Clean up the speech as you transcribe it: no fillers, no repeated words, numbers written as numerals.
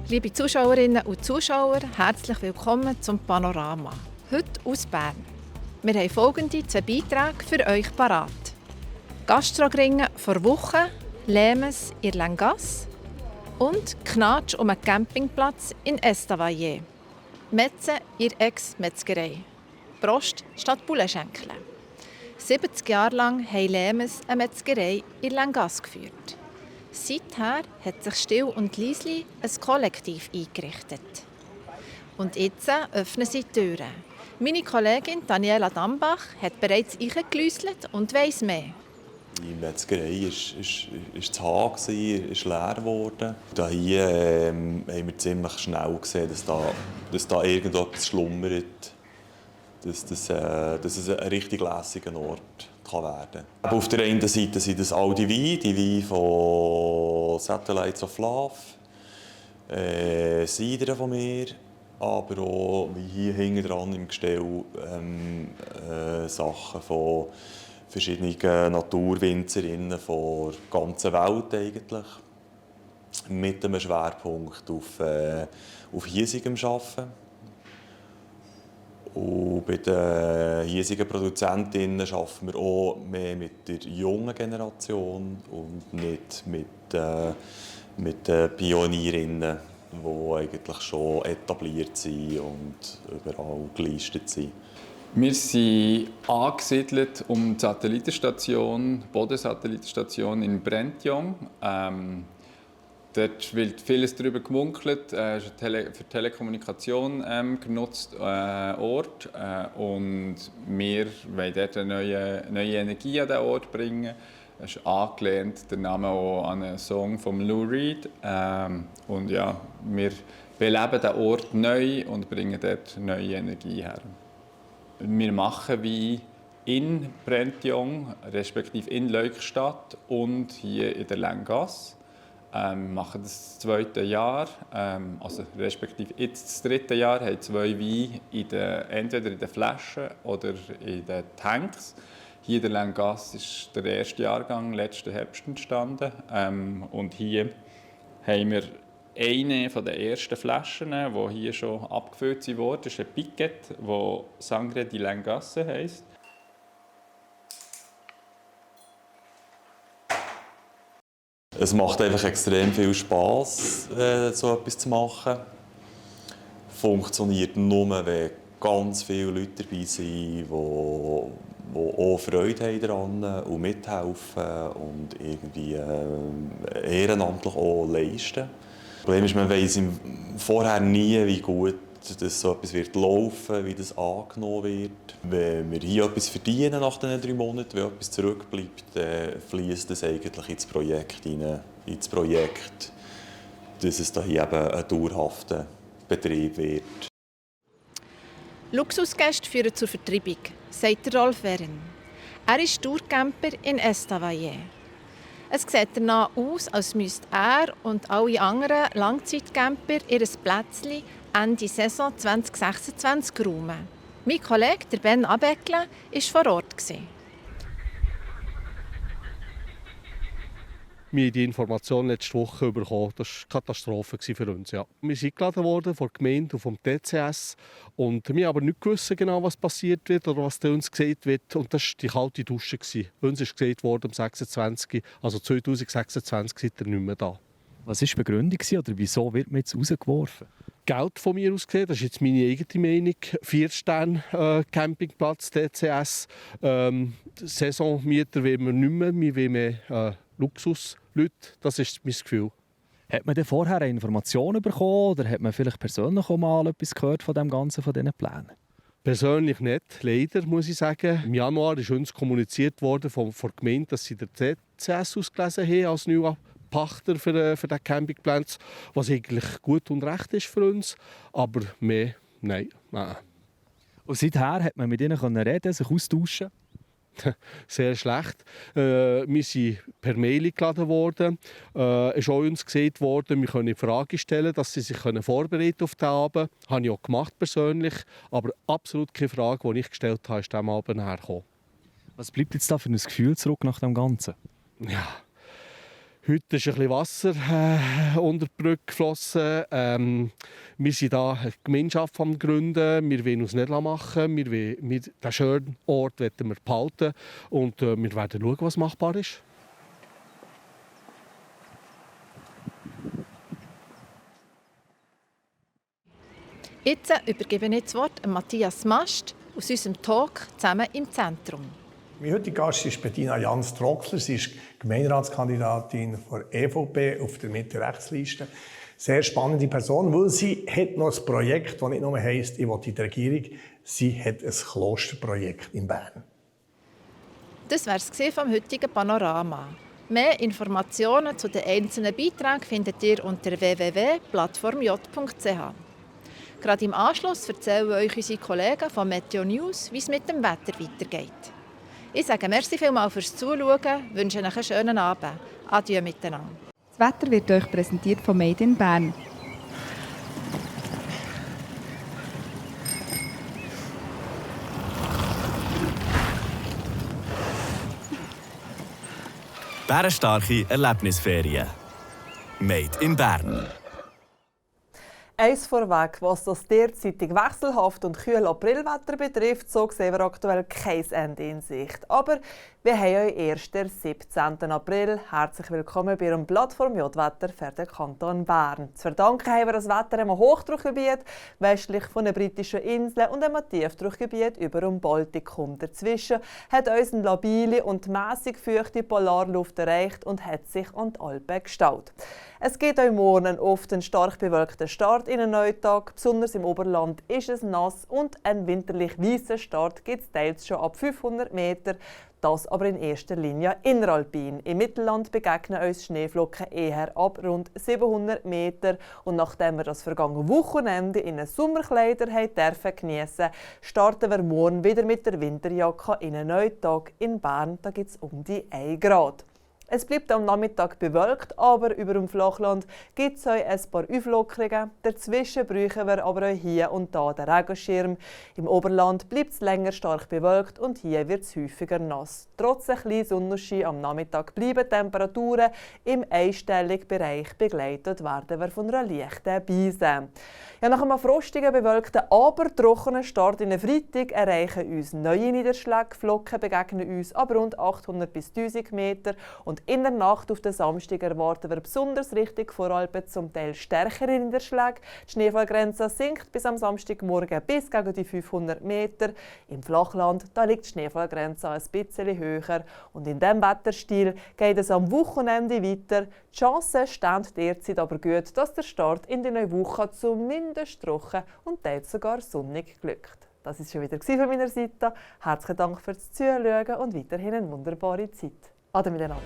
Liebe Zuschauerinnen und Zuschauer, herzlich willkommen zum Panorama. Heute aus Bern. Wir haben folgende 2 Beiträge für euch parat. Gastrogringen vor Wochen, Lemes in Langasse und Knatsch um einen Campingplatz in Estavayer. Metze in Ex-Metzgerei. Prost statt Bullenschenkeln. 70 Jahre lang haben Lemes eine Metzgerei in Langasse geführt. Seither hat sich still und leislich ein Kollektiv eingerichtet. Und jetzt öffnen sie die Türen. Meine Kollegin Daniela Dambach hat bereits reingeläuselt und weiss mehr. Die Metzgerei war zu Hause, ist leer geworden. Hier haben wir ziemlich schnell gesehen, dass da irgendetwas schlummert, dass es ein richtig lässiger Ort kann werden kann. Auf der einen Seite sind das all die Weine von Satellites of Love, Cider von mir, aber auch wie hier hinten dran im Gestell Sachen von verschiedenen Naturwinzerinnen von der ganzen Welt eigentlich. Mit einem Schwerpunkt auf hiesigem Arbeiten. Und bei den hiesigen Produzentinnen arbeiten wir auch mehr mit der jungen Generation und nicht mit den Pionierinnen, die eigentlich schon etabliert sind und überall gelistet sind. Wir sind angesiedelt um die Satellitenstation, Bodensatellitenstation in Brentjong. Dort wird vieles darüber gemunkelt. Es ist ein für Telekommunikation genutzter Ort. Und wir wollen dort eine neue Energie an diesen Ort bringen. Es ist angelehnt, der Name auch an einen Song von Lou Reed. Und ja, wir beleben den Ort neu und bringen dort neue Energie her. Wir machen wie in Brentjong, respektive in Leukstadt und hier in der Langasse. Wir machen das 2. Jahr, also respektive jetzt das 3. Jahr, haben 2 Weine entweder in den Flaschen oder in den Tanks. Hier in der Langasse ist der erste Jahrgang letzten Herbst entstanden. Und hier haben wir eine der ersten Flaschen, die hier schon abgefüllt wurde. Das ist ein Piquet, das Sangre di Langasse heisst. Es macht einfach extrem viel Spass, so etwas zu machen. Funktioniert nur, wenn ganz viele Leute dabei sind, die auch Freude haben daran und mithelfen und irgendwie ehrenamtlich auch leisten. Das Problem ist, man weiss vorher nie, wie gut dass so etwas wird laufen, wie das angenommen wird. Wenn wir hier etwas verdienen nach diesen 3 Monaten, wenn etwas zurückbleibt, dann fließt das eigentlich ins Projekt hinein, dass es hier eben ein dauerhafter Betrieb wird. Luxusgäste führen zur Vertreibung, sagt Rolf Wern. Er ist Tourcamper in Estavayer. Es sieht danach aus, als müssten er und alle anderen Langzeitcamper ihr Plätzchen Ende Saison 2026 räumen. Mein Kollege Ben Abeckle war vor Ort. Wir haben die Information letzte Woche bekommen. Das war eine Katastrophe für uns. Ja. Wir sind eingeladen worden von der Gemeinde und vom TCS. Und wir haben aber nicht gewusst, genau, was passiert wird oder was uns gesagt wird. Und das war die kalte Dusche. Uns ist gesagt worden, am 26. Also 2026 seid ihr nicht mehr da. Was war die Begründung oder wieso wird man jetzt rausgeworfen? Geld von mir aus gesehen, das ist jetzt meine eigene Meinung. 4-Sterne-Campingplatz, TCS. Saisonmieter wollen wir nicht mehr. Wir wollen mehr Luxusleute. Das ist mein Gefühl. Hat man denn vorher Informationen bekommen oder hat man vielleicht persönlich auch mal etwas gehört von dem Ganzen, von diesen Plänen? Persönlich nicht, leider, muss ich sagen. Im Januar ist uns kommuniziert worden von der Gemeinde, dass sie den TCS ausgelesen haben als neuer Pachter für den Campingplatz, was eigentlich gut und recht ist für uns, aber mehr, nein. Und seither hat man mit ihnen reden, sich austauschen? Sehr schlecht. Wir sind per Mail eingeladen worden. Es ist auch uns gesagt worden, wir können Fragen stellen, dass sie sich vorbereiten auf den Abend. Das habe ich auch gemacht persönlich, aber absolut keine Frage, die ich gestellt habe, ist diesem Abend hergekommen. Was bleibt jetzt da für ein Gefühl zurück nach dem Ganzen? Ja. Heute ist ein bisschen Wasser unter die Brücke geflossen. Wir sind hier eine Gemeinschaft am Gründen. Wir wollen uns nicht machen. Den schönen Ort wollen wir behalten. Und wir werden schauen, was machbar ist. Jetzt übergebe ich das Wort an Matthias Mast aus unserem Talk «Zusammen im Zentrum». Mein heutiger Gast ist Bettina Jans-Troxler. Sie ist Gemeinderatskandidatin der EVP auf der Mitte-Rechts-Liste. Sehr spannende Person, weil sie hat noch ein Projekt, das nicht nur heisst, ich will in die Regierung. Sie hat ein Klosterprojekt in Bern. Das war es vom heutigen Panorama. Mehr Informationen zu den einzelnen Beiträgen findet ihr unter www.plattformj.ch. Gerade im Anschluss erzählen euch unsere Kollegen von Meteo News, wie es mit dem Wetter weitergeht. Ich sage merci vielmals fürs Zuschauen, wünsche euch einen schönen Abend. Adieu miteinander. Das Wetter wird euch präsentiert von Made in Bern. Bärenstarke Erlebnisferien. Made in Bern. Eins vorweg, was das derzeitig wechselhaft und kühle Aprilwetter betrifft, so sehen wir aktuell kein Ende in Sicht. Aber wir haben euch erst den 17. April. Herzlich willkommen bei Ihrem Plattform J-Wetter für den Kanton Bern. Zu verdanken haben wir das Wetter einem Hochdruckgebiet westlich von den britischen Inseln und einem Tiefdruckgebiet über dem Baltikum. Dazwischen hat uns eine labile und mäßig feuchte Polarluft erreicht und hat sich an die Alpen gestaut. Es geht auch morgen oft einen stark bewölkten Start in einen neuen Tag. Besonders im Oberland ist es nass und einen winterlich weißen Start gibt es teils schon ab 500 Meter. Das aber in erster Linie inneralpin. Im Mittelland begegnen uns Schneeflocken eher ab rund 700 Meter. Und nachdem wir das vergangene Wochenende in einen Sommerkleider geniessen durften, starten wir morgen wieder mit der Winterjacke in einen neuen Tag in Bern. Da gibt es um die 1 Grad. Es bleibt am Nachmittag bewölkt, aber über dem Flachland gibt es ein paar Auflockerungen. Dazwischen brauchen wir aber auch hier und da den Regenschirm. Im Oberland bleibt es länger stark bewölkt und hier wird es häufiger nass. Trotz ein bisschen Sonnenschein am Nachmittag bleiben Temperaturen im einstelligen Bereich, begleitet werden wir von einer leichten Brise. Ja, nach einem frostigen, bewölkten, aber trockenen Start in den Freitag erreichen uns neue Niederschläge. Flocken begegnen uns ab rund 800 bis 1000 Meter. Und in der Nacht auf den Samstag erwarten wir besonders Richtung Voralpen zum Teil stärkere Niederschläge. Die Schneefallgrenze sinkt bis am Samstagmorgen bis gegen die 500 Meter. Im Flachland da liegt die Schneefallgrenze ein bisschen höher. Und in diesem Wetterstil geht es am Wochenende weiter. Die Chancen stehen derzeit aber gut, dass der Start in die neue Woche zumindest trocken und teils sogar sonnig glückt. Das war schon wieder von meiner Seite. Herzlichen Dank fürs Zuschauen und weiterhin eine wunderbare Zeit. Ade miteinander.